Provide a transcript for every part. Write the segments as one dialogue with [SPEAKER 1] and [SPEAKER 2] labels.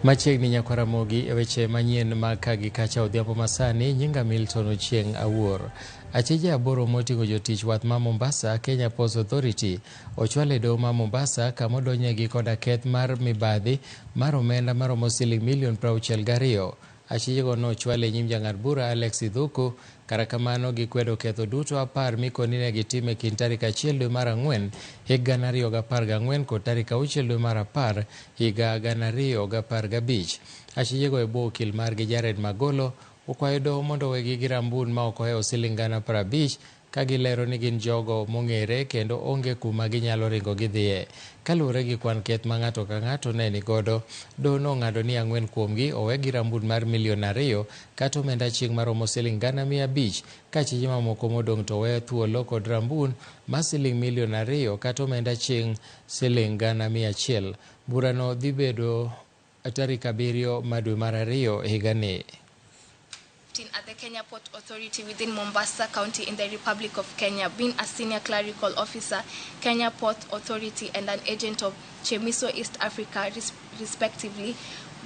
[SPEAKER 1] Machiegni nyakwar Ramogi e weche manyien mag ka gi kacha odhiambo masani, nyinga Milton Ochieng' Awuor. Achije aboro moting'o jotich wath ma Mombasa, Kenya Ports Authority, ochwal e doho ma Mombasa kama odonjnegi koda keth mar mibadhi mar omenda maromo siling milion 62. Achijego nochwal e nyim jang'ad bura Alex Ithuku, kata kamano gikwedo ketho duto 10 mikoni ne gitimo e kind tarik 1 dwe mar ang'wen hik 2014 kod tarik 6 dwe mar 10 higa 2015. Achijego e bwo okil margi Jared Magolo okwayo doho mondo owegi gi rambun ma ok ohewo siling 50,000 ka gilero ni gin jogo mong'ere kendo onge kuma ginyalo ringo gidhiye. Kaluwore gi kwan keth ma ng'ato ka ng'ato ne nigodo, doho nong'ado ni ang'wen kuomgi owe gi rambun mar milion 2 kata omenda aching' maromo siling 500,000 ka achije mamoko modong' to owe thuolo kod rambun mar siling milion 2 kata omenda aching' siling 100,000. Burano dhi bedo tarik 7 ma dwe mar 2 higani.
[SPEAKER 2] At the Kenya Port Authority within Mombasa County in the Republic of Kenya, being a senior clerical officer, Kenya Port Authority and an agent of Chemiso East Africa, respectively,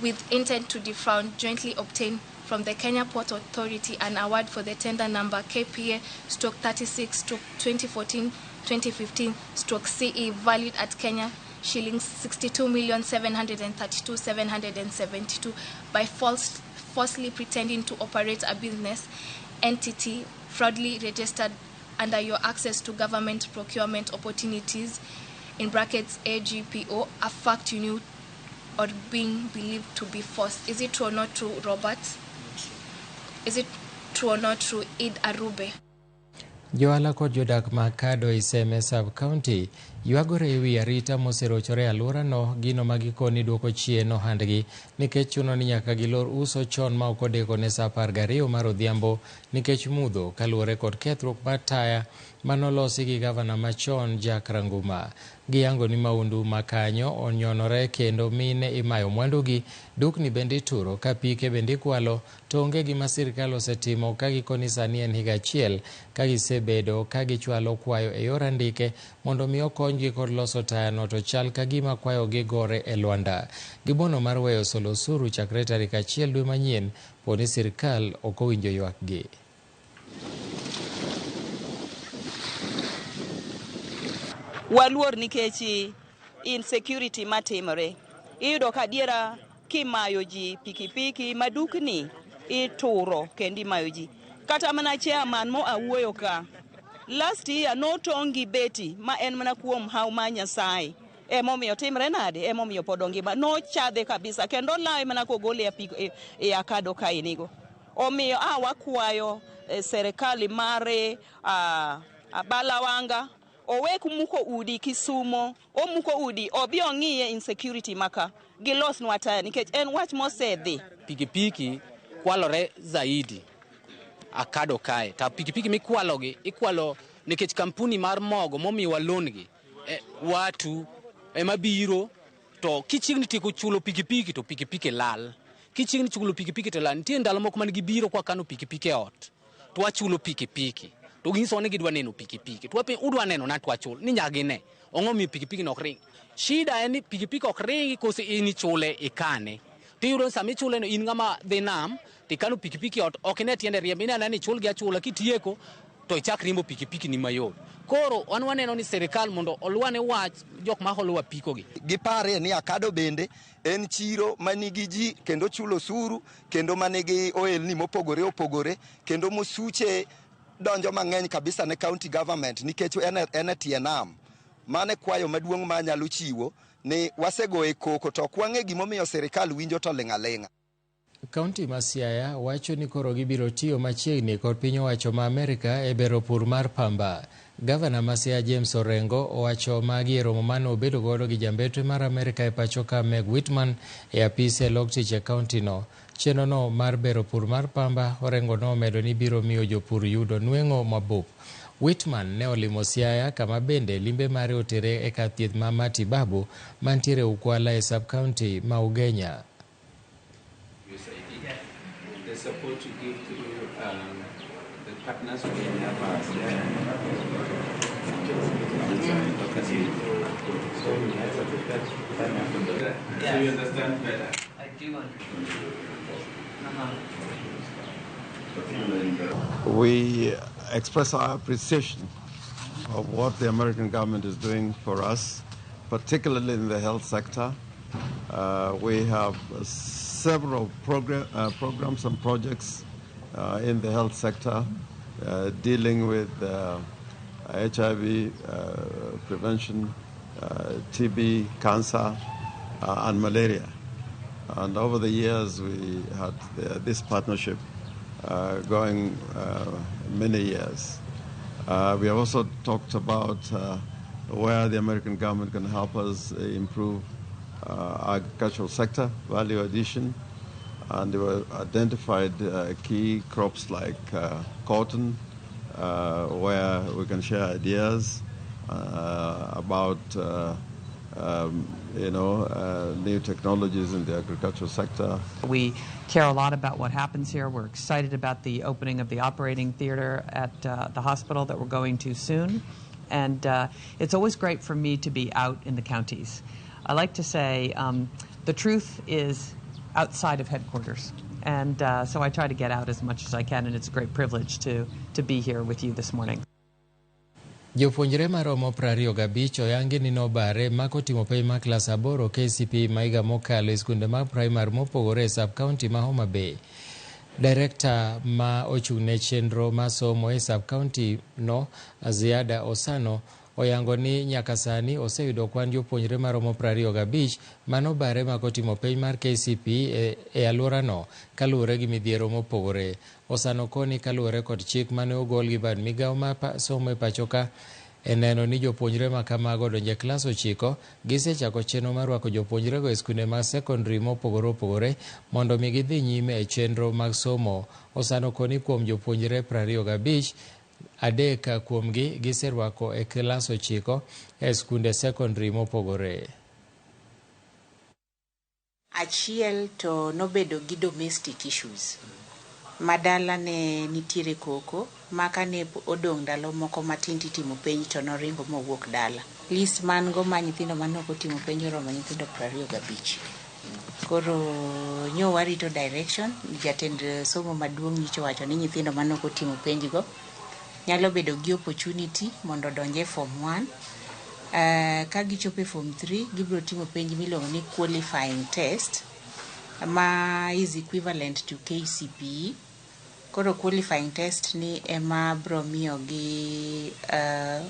[SPEAKER 2] with intent to defraud, jointly obtain from the Kenya Port Authority an award for the tender number KPA stroke 36 stroke 2014-2015 stroke CE valued at Kenya shillings 62,732,772 by falsely pretending to operate a business entity fraudulently registered under your access to government procurement opportunities, in brackets AGPO, a fact you knew or being believed to be false. Is it true or not true, Robert? Is it true or not true, Id Arube?
[SPEAKER 1] Johala kod jodak ma Kado Iseme Sub-County ywagore e wi arita moserochore e alworano, gino ma gikoni duoko chien ohandgi nikech chuno ni nyaka gilor uso chon ma ok odeko ne saa 12 mar odhiambo nikech mudho kaluwore kod kethruok mar taya manolosi gi gavana machon Jack Ranguma. Giyango ni maundu ma kanyo onyonore kendo mine imayo mwandugi, dukni bende ituro ka pike bende ikwalo to onge gima sirkal osetimo ka gikoni sani en higa achiel ka gisebedo ka gichwalo kwayo e yor andike mondo mi okonygi kod loso tayano to chal ka gima kwayogi gore e lwanda. Gibono mar weyo solo osuru chakre tarik 1 dwe manyien po ni sirkal ok owinjo ywakgi.
[SPEAKER 3] Waluor nikech insecurity matimore. Iyudo ka adiera kimayo ji pikipiki madukni ituro kendo imayo ji. Kata mana chairman mo awuoyo ka last year notong' gi beti ma en mana kuom haw ma Nyasaye. Emomiyo timre nade? Emomiyo pod ongima. Nochadhe kabisa kendo olawe mana kogole e akado kaenigo. Omiyo a wakwayo serikali mare Balawanga owek muko udi Kisumo, omuko udi obi ong'iye insecurity maka gilosnwa taya nikech en wach mosedhi.
[SPEAKER 4] Pikipiki kwalore zaidi akado kae. Ta pikipiki mikwalogi ikwalo nikech kampuni mar mogo momiwa loan gi watu ema biro to kichiegni tieko chulo pikipiki to pikipiki lal. Kichiegni chulo pikipiki to lal. Nitie ndalo moko mane gibiro kwa kano pikipiki e ot to wachulo pikipiki to ginyisowa ni gidwa neno pikipiki to wapenjo udwa neno na to wachul ni nyaka gine ang'o miyo pikipiki no ok ring. Shida en ni pikipiki ok ringi kose in ichule ikane. To iyudo ni sama ichule no in ng'ama dhi nam to ikano pikipiki e ot ok ine tiende riembo ineno anena ni ichulgi achula kitieko to ichak riembo pikipiki ni mayot. Koro wan waneno ni sirikal mondo oluwane wach jok ma holo apiko gi.
[SPEAKER 5] Giparie ni Akado bende en chiro manigi ji kendo chulo osuru kendo manigi ohelni mopogore opogore kendo mosuche donjo mang'eny kabisa ne county government nikech en e tie nam. Mano e kwayo maduong' ma anyalo chiwo ni wasegoye koko to ok wang'e gimomiyo sirikal winjo to ling' aling'a.
[SPEAKER 1] Kaunti ma Siaya wacho ni koro gibiro tiyo machiegni kod piny owacho ma Amerika e bero pur mar pamba. Gavana ma Siaya James Orengo owacho magi e romo mane obedo godo gi jambetre mar Amerika e pacho ka Meg Whitman e apise e lok tich e kaunti no. Chenro no mar bero pur mar pamba, Orengo nomedo ni biro miyo jopur yudo nweng'o mabup. Whitman ne olimo Siaya kama bende limbe mare otere e kar thieth ma matibabu mantiere Ukwala e sub-county ma Ugenya.
[SPEAKER 6] The support you give to the partners we have. So you understand better.
[SPEAKER 7] I do understand.
[SPEAKER 8] We express our appreciation of what the American government is doing for us, particularly in the health sector. We have several programs and projects in the health sector dealing with HIV prevention, TB, cancer, and malaria. And over the years, we had this partnership going many years. We have also talked about where the American government can help us improve agricultural sector, value addition, and we identified key crops like cotton, where we can share ideas about new technologies in the agricultural sector.
[SPEAKER 7] We care a lot about what happens here. We're excited about the opening of the operating theater at the hospital that we're going to soon. And it's always great for me to be out in the counties. I like to say the truth is outside of headquarters. And so I try to get out as much as I can, and it's a great privilege to be here with you this morning.
[SPEAKER 1] Jopuonjre maromo 25 oyangi ni nobare mako timo penj mar klas 8 KCPE ma higa mokalo e skunde mag primar mopogore e sub-county ma Homa Bay. Direkta ma ochung'ne chenro mar somo e sub-county no, Ziada Osano, oyango ni nyaka sani oseyudo kwan jopuonjre maromo 25 manobare mako timo penj mar KCPE e alworano kaluwore gi midhiero mopogore. Osano koni kaluwore kod chik mane ogol gi bad migawo mar somo e pachoka e neno ni jopuonjre ma kamago odonjo e klas 9, gisechako chenro mar rwako jopuonjrego e skunde mag sekondari mopogore opogore mondo mi gidhi nyime e chenro mag somo. Osano koni kuom jopuonjre 25, 3 kuomgi giserwako e klas 9 e skunde sekondari mopogore.
[SPEAKER 9] Achiel to nobedo gi domestic issues. Madala ne nitiere koko maka ne odong' ndalo moko matin titimo penj to noringo mowuok dala. List man go ma nyithindo manok otimo penj oromo nyithindo 25. Koro nyo warito direction, jatend somo maduong' nyicho wacho ni nyithindo manok otimo penj go nyalo bedo gi opportunity mondo odonje form 1. Ka gichopo e form 3 gibiro timo penj miluongo ni qualifying test ma is equivalent to KCPE. Koro qualifying test ni ema bro miyo gi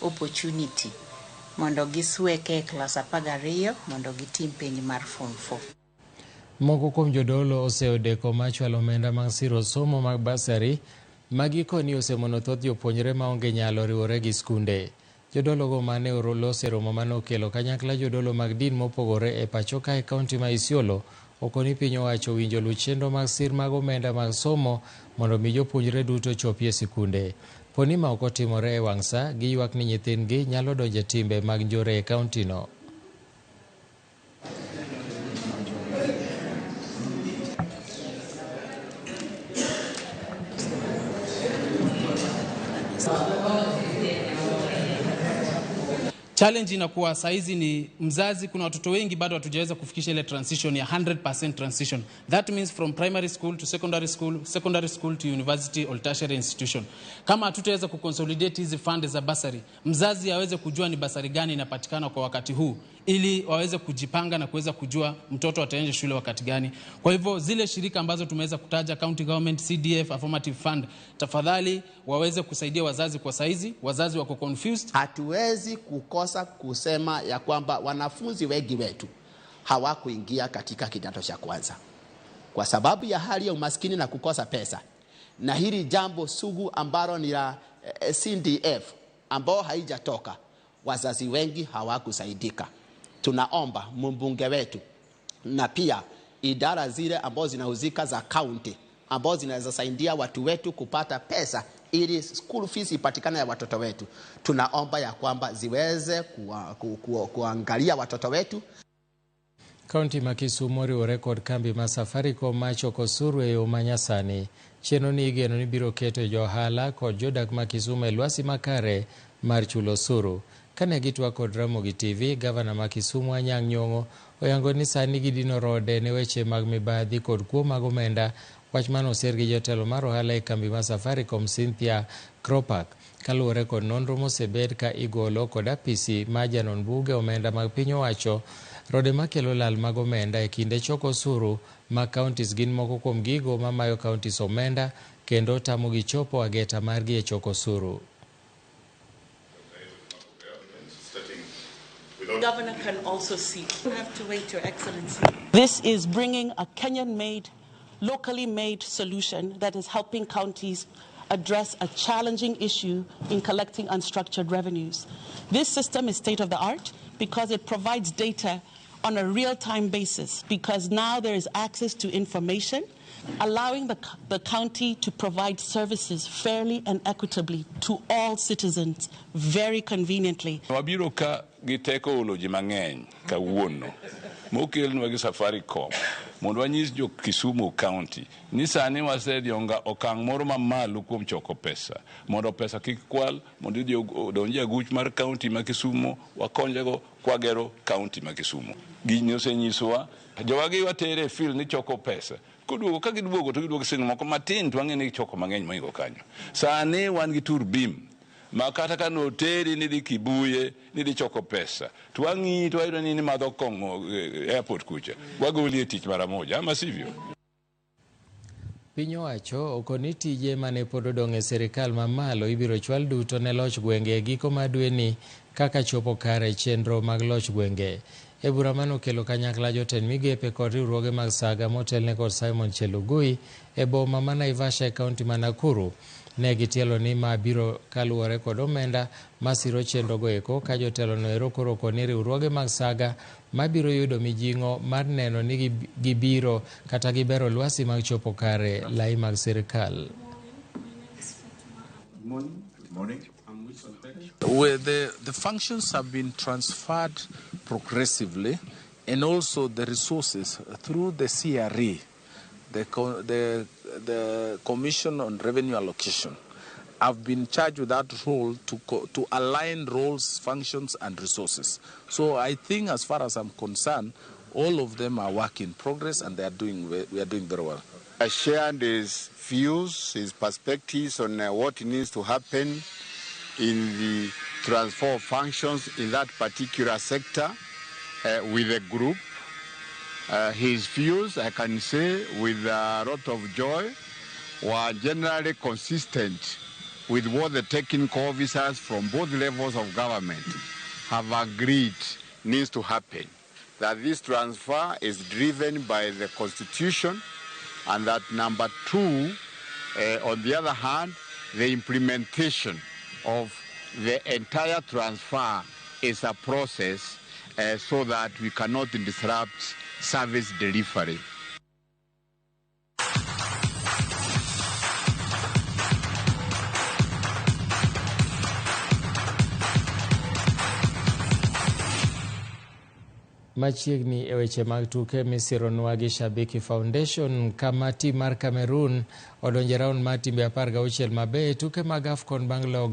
[SPEAKER 9] opportunity mondo gisweke e klas 12 mondo gitim penj mar form 4.
[SPEAKER 1] Moko kuom jodolo oseodeko machwalo omenda mag siro somo mag basari ma gikoni osemono thoth jopuonjre maonge nyalo riwore gi skunde. Jodologo mane olose romo mane okelo kanyakla jodolo mag din mopogore e pacho ka e kaunti ma Isiolo okoni piny owacho owinjo luw chenro mag sir mag omenda mag somo mondo mi jopuonjre duto chopi e sikunde. Poni ma ok otimore e wang' sa, giywak ni nyithindgi nyalo donjo e timbe mag njore e kaunti no.
[SPEAKER 4] Challenge inakuwa saizi ni mzazi, kuna watoto wengi bado hatujaweza kufikisha ile transition ya 100% transition. That means from primary school to secondary school, secondary school to university or tertiary institution. Kama hatutaweza kuconsolidate hizi fund za basari, mzazi aweze kujua ni basari gani inapatikana kwa wakati huu ili waweze kujipanga na kuweza kujua mtoto ataenda shule wakati gani. Kwa hivyo zile shirika ambazo tumeweza kutaja, county government, CDF, affirmative fund, tafadhali waweze kusaidia wazazi kwa saizi. Wazazi wako confused.
[SPEAKER 10] Hatuwezi kukosa kusema ya kwamba wanafunzi wengi wetu hawakuingia katika kidato cha kwanza kwa sababu ya hali ya umaskini na kukosa pesa. Na hili jambo sugu ambalo ni la CDF ambao haijatoka, wazazi wengi hawakusaidika. Tunaomba mbunge wetu na pia idara zile ambazo zinahusika za county ambazo zinaweza saidia watu wetu kupata pesa ili school fees ipatikane ya watoto wetu. Tunaomba ya kwamba ziweze kuangalia watoto wetu.
[SPEAKER 1] Kaunti ma Kisumu oriwore kod kambi ma Safaricom ma choko osuru e yo manyasani. Chenro ni igeno ni biro keto johala kod jodak ma Kisumu e lwasi makare mar chulo osuru. Kane gitwak kod Ramogi TV, gavana ma Kisumu Anyang' Nyong'o oyango ni sani gidino rode ne weche mag mibadhi kod kuo mag omenda, wach mane oser gi jotelo mar ohala e kambi ma Safaricom Cynthia Kropak. Kaluwore kod nonro mosebed ka igolo kod apisi ma janon buge omenda mag piny owacho, rode makelo lal mag omenda e kinde choko osuru mag counties gin moko kuom gigo mamayo counties omenda kendo tamogi chopo ageta margi e choko osuru.
[SPEAKER 11] Governor can also see. You have to wait, Your Excellency. This is bringing a Kenyan-made, locally made solution that is helping counties address a challenging issue in collecting unstructured revenues. This system is state-of-the-art because it provides data on a real-time basis, because now there is access to information, allowing the county to provide services fairly and equitably to all citizens very conveniently.
[SPEAKER 12] Wabiro ka gi teknoloji mang'eny kawuono mokelnwa gi Safaricom mondo wanyis jo Kisumu County ni sani wasedhi okang' moro mamalo kuom choko pesa mondo pesa kik kwal, mondo idhi odonj e aguch mar county ma Kisumu, wakonyego kwagero county ma Kisumu. Gini osenyisowa jowagi watere e field ni choko pesa koduogo ka giduogo to giduogo siling moko matin to wang'e ni gichoko mang'eny mohingo kanyo. Sani wan gi turbim ma kata ka noteri ni dhi Kibuye ni dhi choko pesa to wang'iyi to wayudo ni nimadho kong'o airport kucha, wagoli e tich mara moja, ama sivyo?
[SPEAKER 1] Piny owacho okoni tije mane pod odong' e sirikal mamalo ibiro chwal duto ne loch gwenge e giko mar dweni kaka chopo kare chenro mag loch gwenge. E bura manokelo kanyakla jotend migepe kod riwruoge mag saga motelne kod Simon Chelugui e boma ma Naivasha e kaunti ma Nakuru, ne gitielo ni ma biro kaluwore kod omenda masiro chenro go eko ka jotelo no ero koro okoni riwruoge mag saga mabiro yudo mijing'o mar neno ni gibiro kata gibero lwasi mag chopo kare lai mag sirikal.
[SPEAKER 13] Where the functions have been transferred progressively, and also the resources through the CRE, the Commission on Revenue Allocation, have been charged with that role to align roles, functions, and resources. So I think, as far as I'm concerned, all of them are work in progress, and we are doing very well.
[SPEAKER 14] I shared his views, his perspectives on what needs to happen in the transfer of functions in that particular sector with the group. His views, I can say with a lot of joy, were generally consistent with what the technical officers from both levels of government have agreed needs to happen. That this transfer is driven by the Constitution, and that number two, on the other hand, the implementation of the entire transfer is a process so that we cannot disrupt service delivery.
[SPEAKER 1] Machiegni e weche mag tuke misironwa gi Shabiki Foundation kama tim mar Cameroon odonje round mar timbe 16 mabeyo e tuke mag AFCON bang' loyo